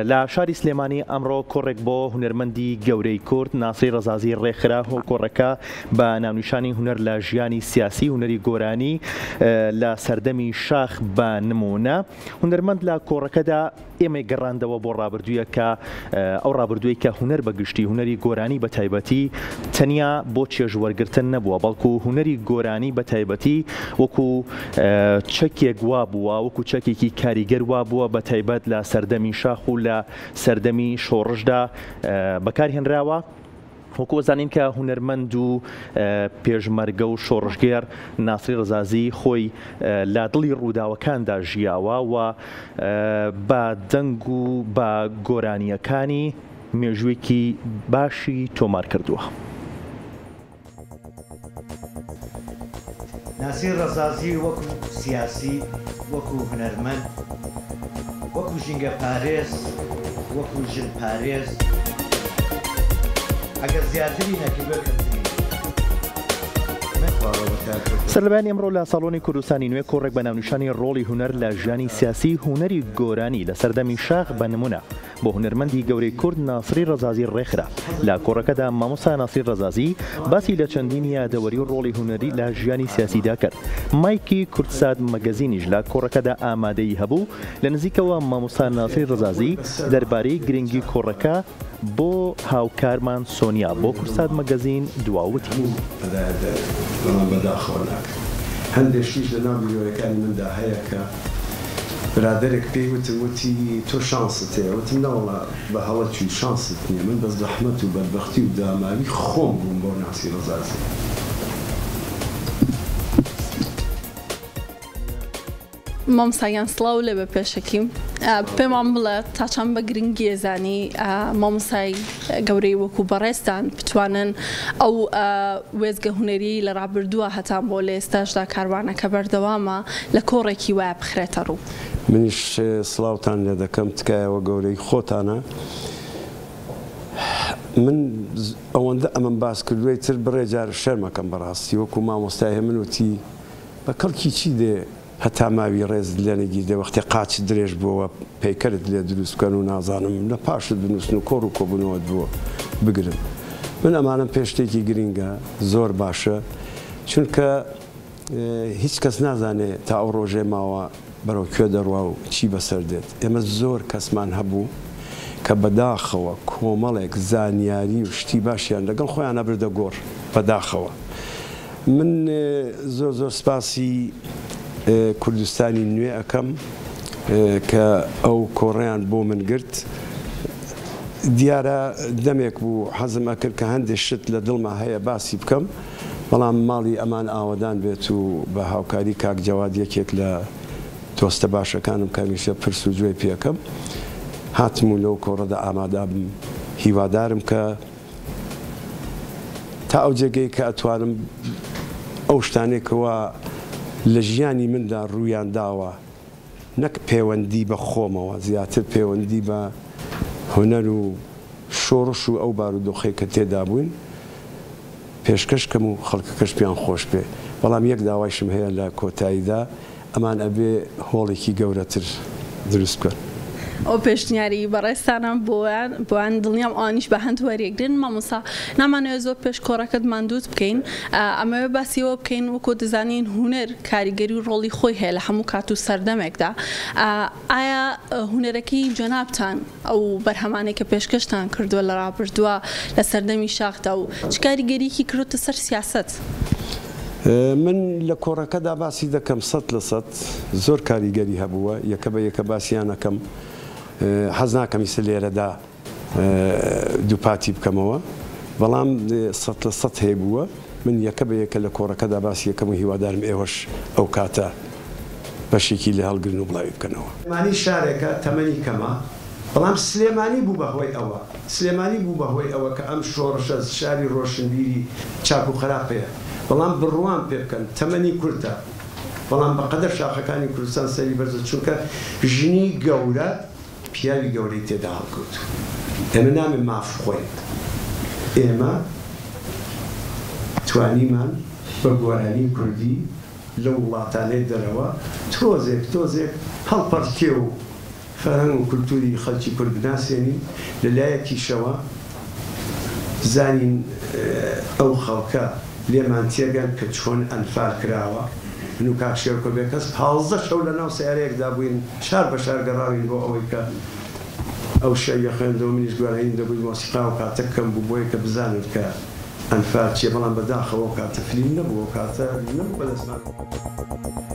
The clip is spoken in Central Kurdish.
لە شاری سلێمانی ئەمڕۆ کۆڕێک بۆ هونەرمەندی گەورەی کورد ناسری ڕەزازی ڕێکخرا و کۆڕەکە بە ناونیشانی هونەر لە ژیانی سیاسی هونەری گۆرانی لە سەردەمی شاخ بە نموونە هونەرمەند لە کۆڕەکەدا ئێمەی گەڕاندەوە بۆ ڕابردوویەک کە ئەو ڕابردووەی کە هونەر بە گشتی هونەری گۆرانی بە تایبەتی تەنیا بۆ چێژ وەرگرتن نەبووە بەڵکو هونەری گۆرانی بە تایبەتی وەکو چەکێک وابووە وەکو چەکێکی کاریگەر وابووە بە تایبەت لە سەردەمی شاخ و لە سەردەمی شۆڕشدا بەکارهێنراوە. وەکو ئەزانین کە هونەرمەند و پێشمەرگە و شۆڕشگێڕ ناسری ڕەزازی خۆی لە دڵی ڕووداوەکاندا ژیاوە و بە دەنگ و بە گۆرانییەکانی مێژوویەکی باشی تۆمار کردووە. ناسری ڕەزازی وەکو سیاسی، وەکو هونەرمەند، وەکو ژینگەپارێز، وەکو ژنپارێز، ئەگەر زیاتری نەکردبێ کەمتری نەکردبێ. من. سەرلەبەیانی ئەمڕۆ لە ساڵۆنی کوردستانی نوێ کۆڕێک بە ناونیشانی ڕۆڵی هونەر لە ژیانی سیاسی هونەری گۆرانی لە سەردەمی شاخ بە نمونە بۆ هونەرمەندی گەورەی کورد ناسری ڕەزازی ڕێکخرا. لە کۆڕەکەدا مامۆستا ناسری ڕەزازی باسی لە چەندین یادەوەری و ڕۆڵی هونەری لە ژیانی سیاسیدا کرد. مایکی کوردسات مەگەزینیش لە کۆڕەکەدا ئامادەیی هەبوو. لە نزیکەوە مامۆستا ناسری ڕەزازی دەربارەی گرنگی کۆڕەکە بۆ هاوکارمان سۆنیا بۆ کوردسات مەگەزین دوا وتی. بەڵام بەداخەوە ناکرێت. هەندێک شتیش لەناو بیرەوەریەکانی مندا هەیە کە برادەرێک پێی وتم وتی تۆ شانست هەیە وتم نەوەڵا بە هەڵە چووی شانست نییە من بە زەحمەت و بەدبەختی و داماوی خۆم بووم بەو ناسی ڕەزازیە. مامۆستا گیان سڵاو لێ بێ پێشەکی پێمان بڵێ تا چەند بە گرنگی ئەزانی مامۆستای گەورەی وەکو بەڕێزتان بتوانن ئەو وێستگە هونەریەی لە ڕابردووە هەتان بۆ لە ئێستاشدا کاروانەکە بەردەوامە لە کۆڕێکی وایە بخرێتە ڕوو. منیش سڵاوتان لێ دەکەم تکایە وە گەورەی خۆتانە من ئەوەندە ئەمەم باس کردوە ئیتر بڕێ جار شەرمەکەم بەڕاستی وەکو مامۆستای هێمن وتی بە کەڵکی چی دێ هەتا ماوی ڕێزت لێ نەگیردێ وەختێ قاچت درێژ بووەوە پەیکەرت لێ دروست بکەن و نازانم لە پاشت بنووسن و کۆڕ و کۆبوونەوەت بۆ بگرن من ئەمانەم پێ شتێکی گرینگە زۆر باشە چونکە هیچ کەس نازانێ تا ئەو ڕۆژەی ماوە بەرەو کوێ دەڕوا و چی بەسەر دێت ئێمە زۆر کەسمان هەبوو کە بەداخەوە کۆمەڵێک زانیاری و شتی باشیان لەگەڵ خۆیانا بردە گۆڕ بەداخەوە من زۆر زۆر سپاسی کوردستانی نوێ ئەکەم کە ئەو کۆڕەیان بۆ من گرت دیارە دەمێک بوو حەزم ئەکرد کە هەندێک شت لە دڵما هەیە باسی بکەم بەڵام ماڵی ئەمان ئاوەدان بێت و بە هاوکاری کاک جەواد یەکێک لە دۆستە باشەکانم کە هەمیشە پرس و جوێی پێکەم هاتم و لەو کۆڕەدا ئامادابم هیوادارم کە تا ئەو جێگەی کە ئەتوانم ئەو شتانەی کەوا لە ژیانی مندا ڕوویان داوە نەک پێوەندی بە خۆمەوە زیاتر پێوەندی بە هونەر و شۆڕش و ئەو بارودۆخەی کە تێدا بووین پێشکەش کەم و خەڵکەکەش پێیان خۆش بێ بەڵام یەک داوایشم هەیە لە کۆتاییدا ئەمان ئەبێ هۆڵێکی گەورەتر دروست بکەن. ئەوە پێشنیاری بەڕێزتانە بۆیان بۆیان دڵنیام ئەوانیش بە هەند وەریەگرن مامۆستا نامانەوێت زۆر پێش کۆڕەکەت ماندووت بکەین ئەمەوێ باسی ئەوە بکەین وەکو دەزانین هونەر کاریگەری و ڕۆڵی خۆی هەیە لە هەموو کات و سەردەمێکدا ئایا هونەرەکەی جەنابتان ئەو بەرهەمانەی کە پێشکەشتان کردووە لە ڕابردووە لە سەردەمی شاخدا و چ کاریگەریی کردۆتە سەر سیاسەت؟ من لە کۆڕەکەدا باسی دەکەم 100% زۆر کاریگەری هەبووە، یەکە بە یەکە باسیان ئەکەم، حەز ناکەم ئیستا لێرەدا دووپاتی بکەمەوە، بەڵام 100% هەیبووە، من یەکە بە یەکە لە کۆڕەکەدا باسی ئەکەم و هیوادارم ئێوەش ئەو کاتە بەشێکی لێ هەڵگرن و بڵاوی بکەنەوە. سلێمانی شارێکە تەمەنی کەمە، بەڵام سلێمانی بوو بە هۆی ئەوە، سلێمانی بوو بە هۆی ئەوە کە ئەم شۆڕشە شاری ڕۆشنبیری چاک و خراپ هەیە، بەڵام بڕوام پێ بکەن تەمەنی کورتە، بەڵام بە قەدەر شاخەکانی کوردستان سەری بەرزە، چونکە ژنی گەورە پیاوی گەورەی تێدا هەڵکەوتوو. ئێمە نابێ ماف خۆین، ئێمە توانیمان بە گۆرانی کوردی لەو وڵاتانەی دەرەوە تۆزێک تۆزێک هەڵپەڕکێ و. فەرهەنگ و کولتووری خەڵکی کورد بناسێنین، لە لایەکیشەوە بزانین ئەو خەڵکە لێمان تێگەن کە چۆن ئەنفال کراوە. من و کاک شێرکۆ بێکەس 15 شەو لە ناو سەیارەیەکدا بووین، شار بە شار گەڕاوین بۆ ئەوەی کە ئەو شەویە خوێندەوە، منیش گۆرانیم دەگوت، مۆسیقا ئەو کاتە کەم بوو، بۆیە کە بزانن کە ئەنفال چییە، بەڵام بەداخەوە ئەو کاتە فلیم نەبوو، ئەو کاتە نەبوو بەدەستمان.